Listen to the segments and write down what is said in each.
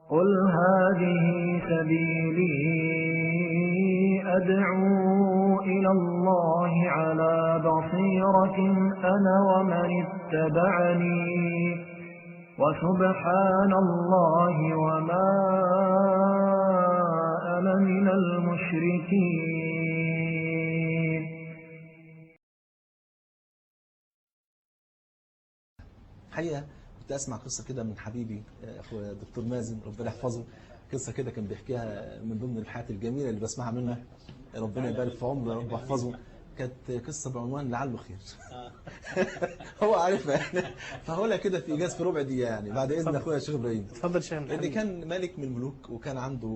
قل هذه سبيلي أدعو إلى الله على بصيرة أنا ومن اتبعني وسبحان الله وما أنا من المشركين. حقيقة كنت أسمع قصة كده من حبيبي أخويا الدكتور مازن، ربنا يحفظه، قصة كده كان بيحكيها من ضمن الحاجات الجميلة اللي بسمعها منه، ربنا يبارك في عمره يا رب يحفظه. كانت قصة بعنوان لعله خير. هو عارفها يعني، فهقولها كده في إيجاز في ربع دقيقة يعني بعد إذن أخويا الشيخ إبراهيم. اتفضل شيخ. اللي كان ملك من الملوك وكان عنده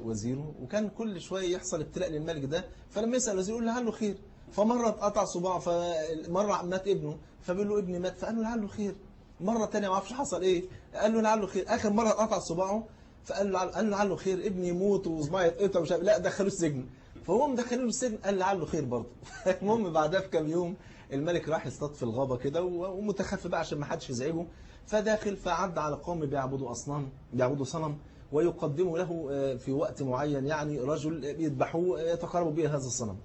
وزيره، وكان كل شوية يحصل ابتلاء للملك ده، فلما يسأل الوزير يقول لعله خير. فمرة اتقطع صباعه، فمرة مات ابنه، فبيقول له ابني مات، فقال له لعله خير. مرة تانية ما اعرفش حصل ايه، قال له لعله خير. آخر مرة اتقطع صباعه فقال له لعله خير، ابني يموت وصباعي يتقطع ومش عارف، لا دخلوه السجن. فهو مدخلينه السجن قال لعله خير برضه. المهم بعدها بكام يوم الملك راح يصطاد في الغابة كده ومتخفي بقى عشان ما حدش يزعجه، فداخل فعدى على قوم بيعبدوا أصنام، بيعبدوا صنم، ويقدموا له في وقت معين يعني رجل يذبحوه يتقربوا به هذا الصنم.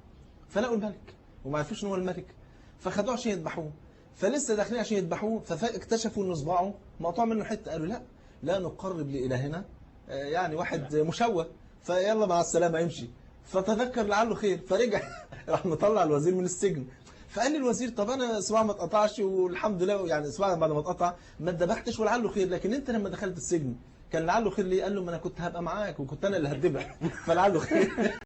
فلقوا الملك وما عرفوش ان هو الملك، فخدوه عشان يذبحوه. فلسه داخلين عشان يذبحوه فاكتشفوا ان صباعه مقطوع منه حتة، قالوا لا لا نقرب لإلهنا يعني واحد مشوه، فيلا مع السلامة يمشي. فتذكر لعله خير فرجع راح مطلع الوزير من السجن. فقال للوزير طب انا صباعي ما اتقطعش والحمد لله، يعني صباعي بعد ما اتقطع ما اتذبحتش ولعله خير، لكن انت لما دخلت السجن كان لعله خير ليه؟ قال له ما انا كنت هبقى معاك وكنت انا اللي هتذبح، فلعله خير.